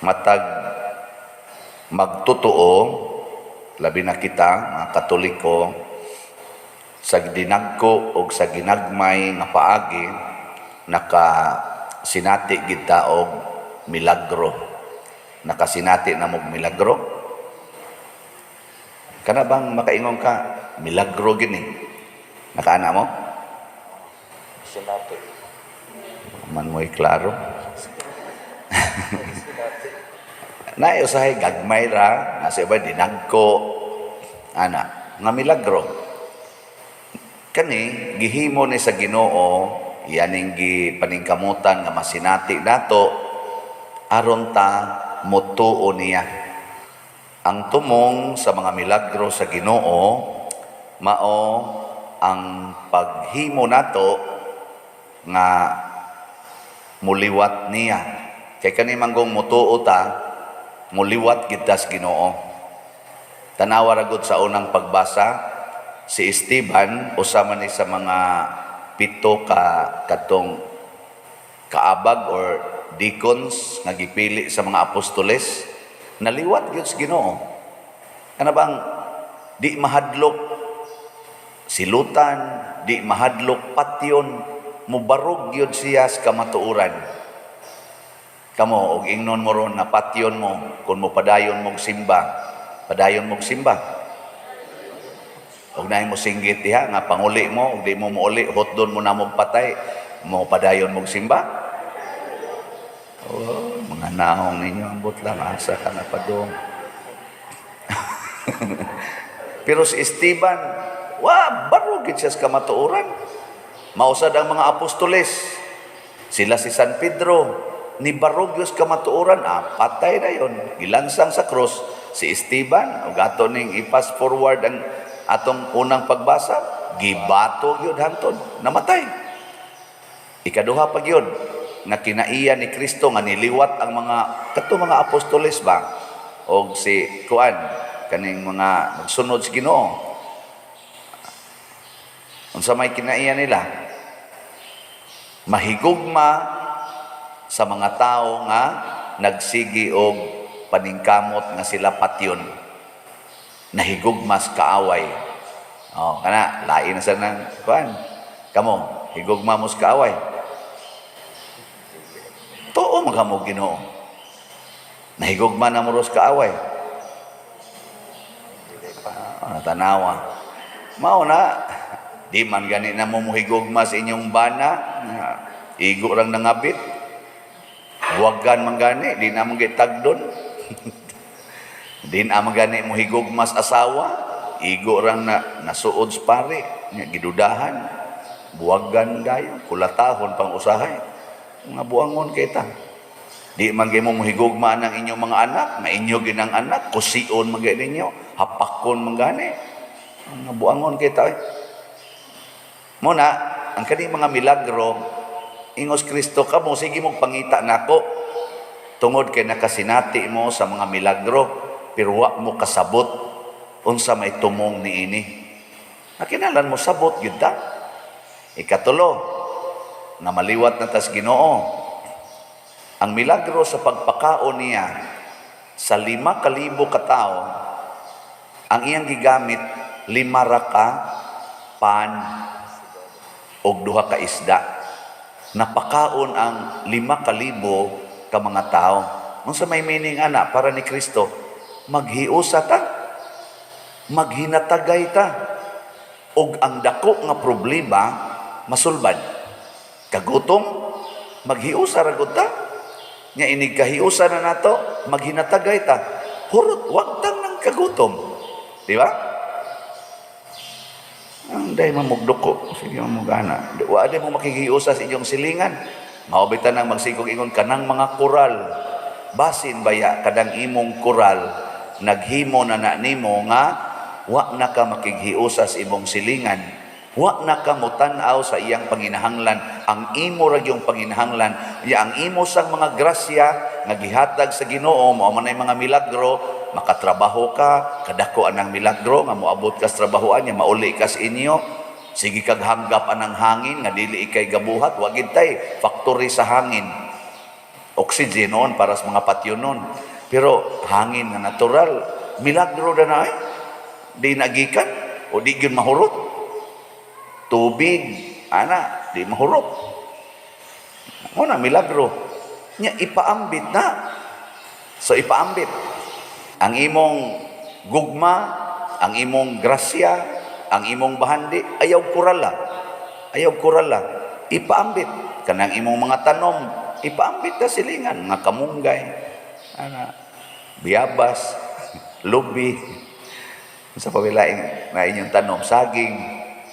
Matag magtotoo, labi na kita mga Katoliko, sa dinagko og sa ginagmay nga paagi naka sinati gid ta og milagro. Nakasinati na mog milagro? Kana bang makaingon ka, "Milagro gini"? Nakaana mo? Sinati. Man mo'y klaro. Sinati. Na usahay gagmay ra, nasa iba dinagko ana nga milagro. Kani gihimo ni sa Ginoo, yaning gipaningkamutan nga masinati nato aron ta motuo niya. Ang tumong sa mga milagro sa Ginoo mao ang paghimo nato nga muliwat niya. Kay kani manggong mutuo ta, muliwat gid ta sa Ginoo. Tanawa ra gud sa unang pagbasa, si Esteban usa man ni sa mga pito ka katong kaabag or deacons nga gipili sa mga apostoles, naliwat gyud sa Ginoo. Kana bang di mahadlok silutan, di mahadlok patyon, mubarog gyud siya sa kamatuoran. Kamo, og ingnon mo ron na patyon mo kung mo padayon mong simba, padayon mong simba? Og naay mo singgit diha nga panguli mo, og di mo mouli, hotdon mo na mong patay, mo padayon mong simba? Oh, mga naong ninyo, ambot lang, asa ka na padong. Pero si Esteban, wa, barog gid siya sa kamatuoran. Mausad ang mga apostoles. Sila si San Pedro, ni barog gyud sa kamatuoran, patay na yon. Gilansang sa cross si Esteban, ug ato ning i-fast forward ang atong unang pagbasa, gibato gyud hantod, namatay. Ikaduha pa gyud nga kinaiya ni Kristo nga niliwat ang mga kato mga apostoles ba og si kuan kaning mga nagsunod sa Ginoo. Unsa may kinaiya nila? Mahigugma sa mga tao nga nagsigi og paningkamot nga sila patyon. Nahigugma sa kaaway. Oh, kana lain na sa nang kuan. Kamo, higugma mo sa kaaway? Tuo man kamo Ginoo. Nahigugma na mo ros kaaway? Ah, tanawa. Mao na, di man gani na mo mohigugma sa inyong bana, nga igo rang nangabit. Buwagan man gani, di na mo gitagdon. Di na man gani mo higugma sa asawa, igo rang na nasuod sa pare, nya gidudahan. Buwagan dayon, kulatahon pang usahay. Mga buangon kita. Di man gyud mo mohigugma ng inyong mga anak, nga inyo ginang anak, kusion man gyud ninyo, hapakon man gani. Mga buangon kita eh. Muna, ang kani mga milagro, ingos Kristo, "Kamo sige mo pangita nako tungod kay nakasinati mo sa mga milagro, pero wa mo kasabot unsa may tumong niini." Nakinahanglan mo sabot gyud ta. Ikatulo, nga maliwat na tas Ginoo. Ang milagro sa pagpakaon niya sa 5,000 ka tawo, ang iyang gigamit 5 ra ka pan og duha ka isda. Napakaon ang 5,000 ka mga tao. Unsa may meaning ana para ni Kristo? Maghiusa ta. Maghinatagay ta. Og ang dako nga problema masulbad. Kagutom, maghiusa ra gud ta. Nya inig kahiusa na nato, maghinatagay ta. Hurot, wag tang nang kagutom. Di ba? Ang day mamugduko. Sige mamugana. Wa di mo makikiusa sa inyong silingan. Mao bitaw nang magsigog ingon kanang mga koral. Basin baya kadang imong koral naghimo na na nimo nga wa na ka makighiusa sa imong silingan. Wa na ka motan-aw sa iyang panginahanglan. Ang imo ra yung panginahanglan. Ya ang imo sang mga grasya nga gihatag sa Ginoo mao man ay mga milagro, makatrabaho ka, kadako anang milagro nga moabot ka sa trabahoan nya mauli ka sa inyo. Sige kag hanggap anang hangin nga dili ikay gabuhat, wa gid tay factory sa hangin. Oxygen noon para sa mga patyonon. Pero hangin nga natural, milagro na na eh. Di nagikan o di gyud mahurot. Tubig, ana, di mahurot. Mo na milagro. Nya ipaambit na. So ipaambit ang imong gugma, ang imong grasya, ang imong bahandi, ayaw kurala. Ayaw kurala. Ipaambit kanang imong mga tanom, ipaambit na silingan, mga kamunggay, ana, biyabas, lubi, sa pabilaing na inyong tanom, saging,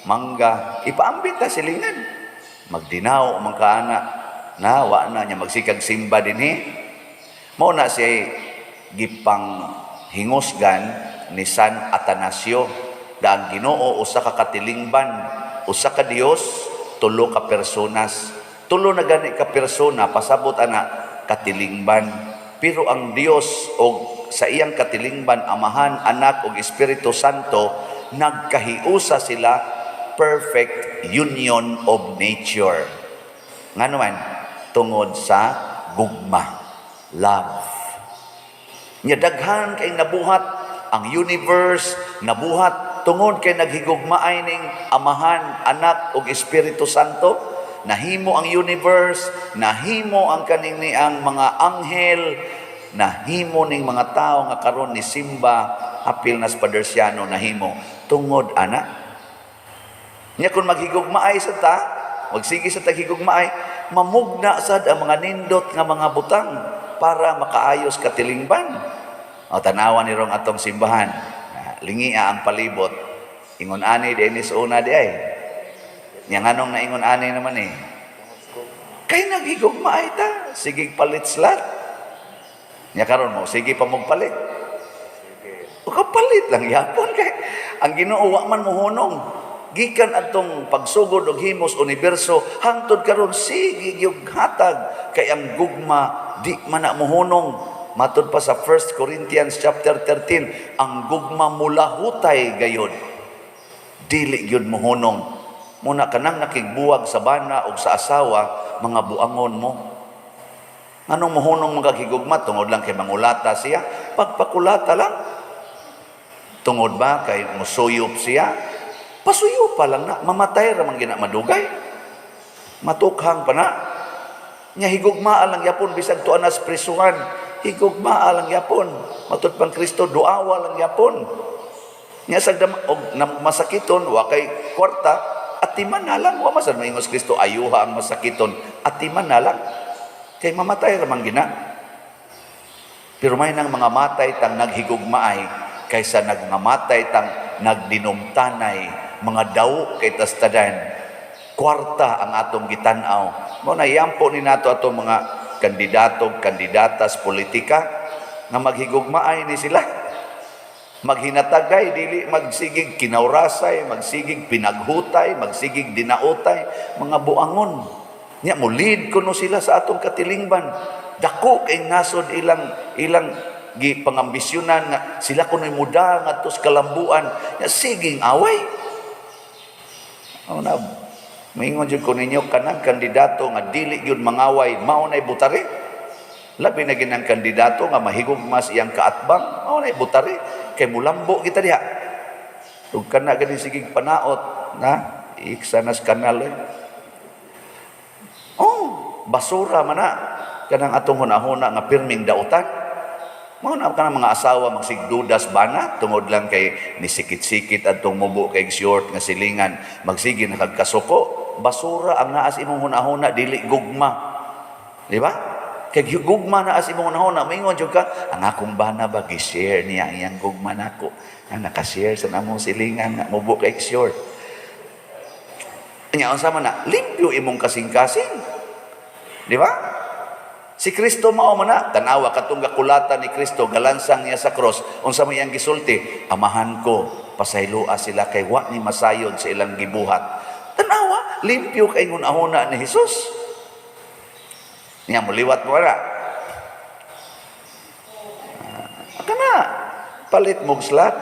mangga, ipaambit na silingan. Magdinaw man kaana, na wa na niya magsikag simba dinhi. Mao na siya gipang hingusgan ni San Atanasio da ang Ginoo usa ka katilingban, usa ka Dios, tulo ka personas. Tulo na gani ka persona, pasabot ana katilingban. Pero ang Dios og sa iyang katilingban, Amahan, Anak ug Espiritu Santo, nagkahiusa sila, perfect union of nature. Ngano man? Tungod sa gugma, love. Nya daghan kay nabuhat ang universe, nabuhat tungod kay naghigugmaay ning Amahan, Anak ug Espiritu Santo. Nahimo ang universe, nahimo ang kaning ni ang mga anghel, nahimo ning mga tao nga karon ni simba apil na sa Padersiano, nahimo tungod ana. Nya kung maghigugmaay sa ta, magsige sa taghigugmaay, mamugna sad ang mga nindot nga mga butang para makaayos katilingban. O tanawa ni rong atong simbahan. Ah, lingia ang palibot. Ingon ani Dennis una di ay. Nya nganong naingon ani naman eh? Kay naghigugmaay ta, sige palit slot. Nya karon mo, sige pa mong palit. O kapalit lang yapon kay ang Ginoo wa man mohunong. Gikan atong pagsugod og himos universo hangtod karon, sige gyud hatag kay ang gugma di man na mohunong. Matud pa sa 1 Corinthians chapter 13, ang gugma mulahutay gayod. Dili gyud mohunong. Muna kanang nakigbuwag sa bana o sa asawa, mga buangon mo. Anong mohunong mga higugma? Tungod lang kay mangulata siya? Pagpakulata lang. Tungod ba kay musuyop siya? Pasuyo pa lang na. Mamatay ra man gina madugay. Matukhang pa na. Nya higugmaa lang yapon bisag tuan nas prisuhan. Higugmaa lang yapon. Matud pang Kristo, duawa lang yapon. Nya sagdam og na masakiton, wa kay kwarta, atiman na lang. Wa man sad maingos Kristo ayuha ang masakiton, atiman na lang. Kay mamatay ra man gina. Pero may nang mga matay tang naghigugmaay kaysa nagmamatay tang nagdinumtanay, mga daw kay tastadan. Kwarta ang atong gitan-aw. Mo na yampo ni nato atong mga kandidato, kandidatas politika nga maghigugmaay ni sila. Maghinatagay, dili magsigig kinawrasay, magsigig pinaghutay, magsigig dinautay, mga buangon. Nya mo lead kuno sila sa atong katilingban. Dako kay nasod ilang ilang gi pangambisyonan nga sila kuno'y muda ngadto sa kalambuan. Nya siging away. Oh, na maingon jud ko ninyo, kanang kandidato nga dili gyud mangaway, mao nay butari. Labi na ginang kandidato nga mahigugma sa iyang kaatbang, mao nay butari kay mulambo kita diha. Ug kana gani sigig panaot na iksa nas kanal eh. Oh, basura man na kanang atong hunahuna nga pirming dautan. Mao na kanang mga asawa magsigdudas bana tungod lang kay nisikit-sikit adtong mubo kay short nga silingan, magsige na kag kasuko. Basura ang naa sa imong hunahuna, dili gugma. Di ba? Kay gugma naa sa imong hunahuna, maingon jud ka, ang akong bana ba gi-share niya ang iyang gugma nako. Ang naka-share sa namong silingan nga mubo kay short. Nya unsa man na? Limpyo imong kasing-kasing. Di ba? Si Kristo mao man na, tanawa katong gakulata ni Kristo, galansang niya sa cross, unsa may iyang gisulti? "Amahan ko, pasayloa sila kay wa ni masayod sa ilang gibuhat." Tanawa, limpyo kay hunahuna ni Jesus. Nya muliwat mo ara. Ah, kana palit mog slot.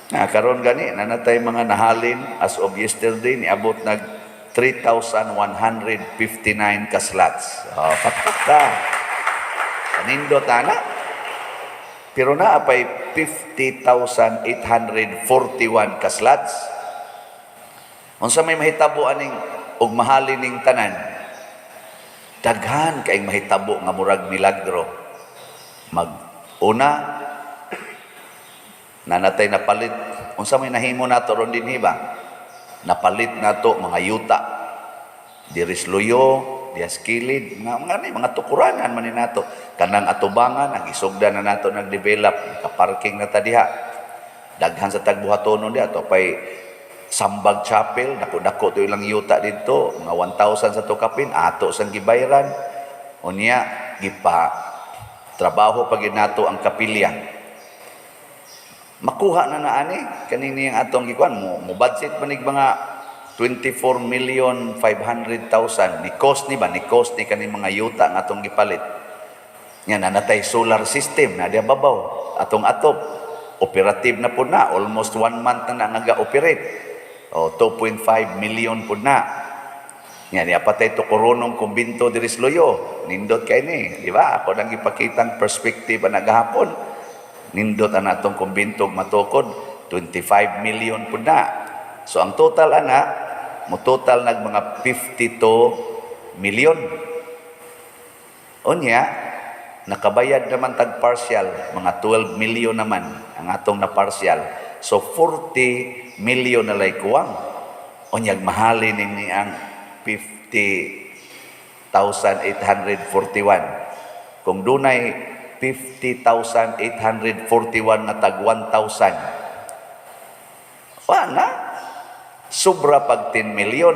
Na karon gani nanatay mga nahalin as of yesterday, niabot nag 3,159 ka slots. Oh, pakpak ta. Kanindot ana. Pero naa pay 50,841 ka slots. Unsa may mahitabo aning og mahalin ning tanan? Daghan kay mahitabo nga murag milagro. Mag una nanatay napalit. Unsa may nahimo nato ron dinhi ba? Napalit nato mga yuta. Diri sa Luyo, dihas kilid, mga ni mga tukuranan man ni nato. Kanang atubangan, ang isugda na nato nag-develop, nakaparking na ta diha. Daghan sa tagbuhatonon diha to pay Sambag Chapel, dako-dako to ilang yuta dito, mga 1,000 sa tukapin, ato sang gibayran. Unya, gipa trabaho pag nato ang kapilya. Makuha na na ani kanini ang atong gikuan mo budget manig mga 24 million 500,000 ni cost ni ba, ni cost ni kani mga yuta nga atong gipalit. Nya nanatay solar system na diya babaw atong atop, operative na pud na, almost one month na na nga operate o, 2.5 million pud na. Nya niya patay to koronong kumbinto diri sa Luyo, nindot kay ni, di ba? Ako nang gipakitang perspective ana gahapon. Nindot ang atong kumbinto matukod, 25 million pud na. So ang total ana, mo total nag mga 52 million. Unya, nakabayad naman tag partial, mga 12 million naman ang atong na partial. So 40 million na lay kuwang. Unyag mahalin ni ang 50,841. Kung dunay 50,841 na tag 1,000, wa na. Sobra pag 10 million.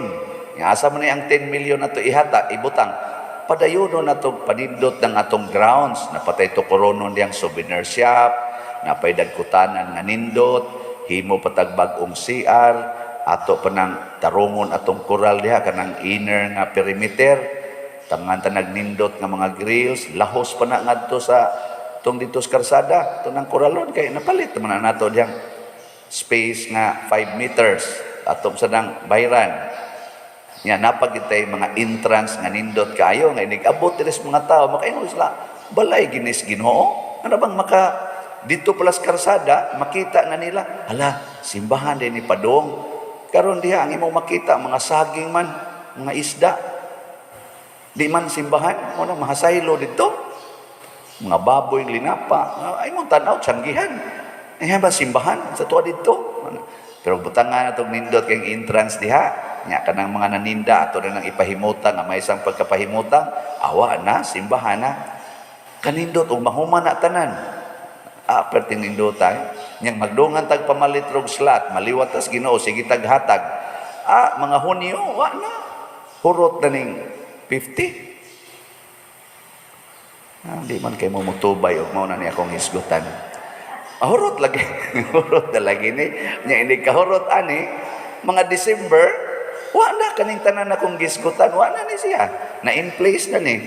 Nga asa man ni ang 10 million na to ihata, ibutang? Padayono na to panindot ng atong grounds. Napatay to koronon diyang souvenir shop, napay dagkutanan nga nindot, himo patag bag-ong CR, ato pa nang tarungon atong koral diha kanang inner nga perimeter, tangan ta nagnindot nga mga grills, lahos pa na ngadto sa tong dito sa karsada, to nang koralon kay napalit man na nato diyang space nga 5 meters atong sa nang bayran. Nya napagitay mga entrance nga nindot kaayo nga inig abot diri sa mga tao makaingon sila, "Balay ginis Ginoo." Ano bang maka dito pala sa karsada makita na nila, "Hala, simbahan din ni Padong." Karon diha ang imong makita mga saging man, mga isda. Di man simbahan mo na, mahasaylo dito. Mga baboy linapa, ay mong tanaw tiyanggihan. Ay ba simbahan sa tuwa dito? Pero butangan na tong nindot kay entrance diha. Nya kanang mga naninda ato na nang ipahimutang nga may isang pagkapahimutang, awa na simbahan na. Kanindot og mahuman na tanan. Ah, perting nindotay. Nyang magdungan tag pamalit rog slot, maliwat tas Ginoo sige tag hatag. Ah, mga Hunyo, wa na. Hurot na ning 50. Ah, di man kay mo mutubay og mao na ni akong hisgutan. Ah, hurot lagi. Hurot na lagi ni. Nya hindi kahurot ani, mga December, wa na kaning tanan akong gisgutan, wa na ni siya. Na in place na ni.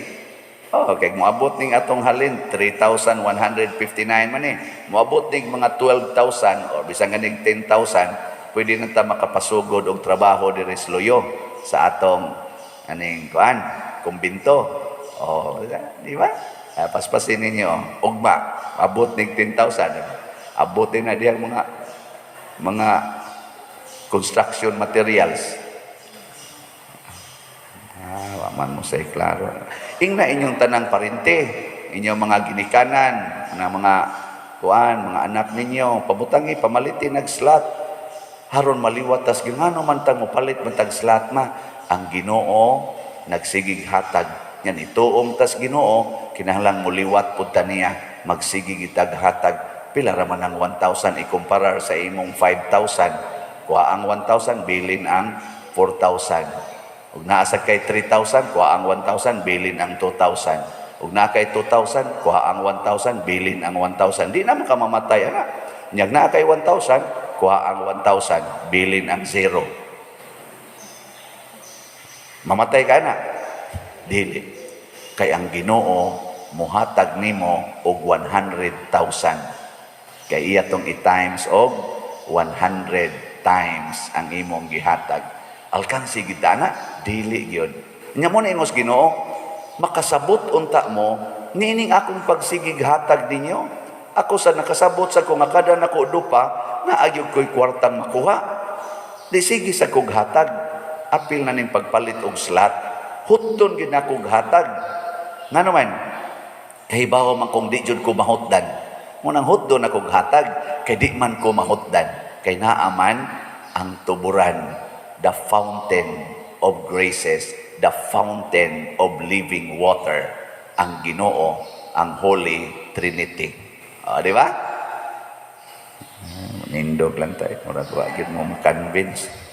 Oh, kay moabot ning atong halin 3,159 man ni. Moabot ning mga 12,000 or bisan ganing 10,000, pwede na ta makapasugod og trabaho diri sa Luyo sa atong aning kuan, kumbinto. Oh, di ba? Ah, paspasin ninyo, ugma, abot ning 10,000. Abotin na diyang mga construction materials. Ah, wa man mo say klaro. Ingna inyong tanang parente, inyong mga ginikanan, na mga kuan, mga anak ninyo, pabutangi pamalitin nag slot. Haron maliwat tas ngano man tang mopalit man tag slot ma, ang Ginoo nagsigig hatag. Yan ituom tas Ginoo, kinahanglan moliwat pud ta niya, magsigig itag hatag. Pila ra man ang 1,000 ikumparar sa imong 5,000? Kuha ang 1,000, bilin ang 4,000. Ug naa sa kay 3,000, kuha ang 1,000, bilin ang 2,000. Ug naa kay 2,000, kuha ang 1,000, bilin ang 1,000. Di na makamamatay ana. Nyag naa kay 1,000, kuha ang 1,000, bilin ang 0. Mamatay ka na? Dili. Kay ang Ginoo muhatag nimo og 100,000. Kay iya tong i-times og 100 times ang imong gihatag. Alkansi gid na, dili gyud. Nya mo na ingos Ginoo, makasabot unta mo niining akong pagsigig hatag ninyo. Ako sa nakasabot sa ko nga kada nako dupa, naa gyud ko'y kwartang makuha. Di sige sa kog hatag, apil na ning pagpalit og slot. Hutdon gid nako og hatag. Ngano man, kahibaw man kung di jud ko mahutdan. Munang hutdon ako hatag, kay di man ko mahutdan. Kay naa man ang tuburan, the fountain of graces, the fountain of living water, ang Ginoo, ang Holy Trinity. O, di ba? Nindog lang tayo. Murag wa gyud mo ma-convince.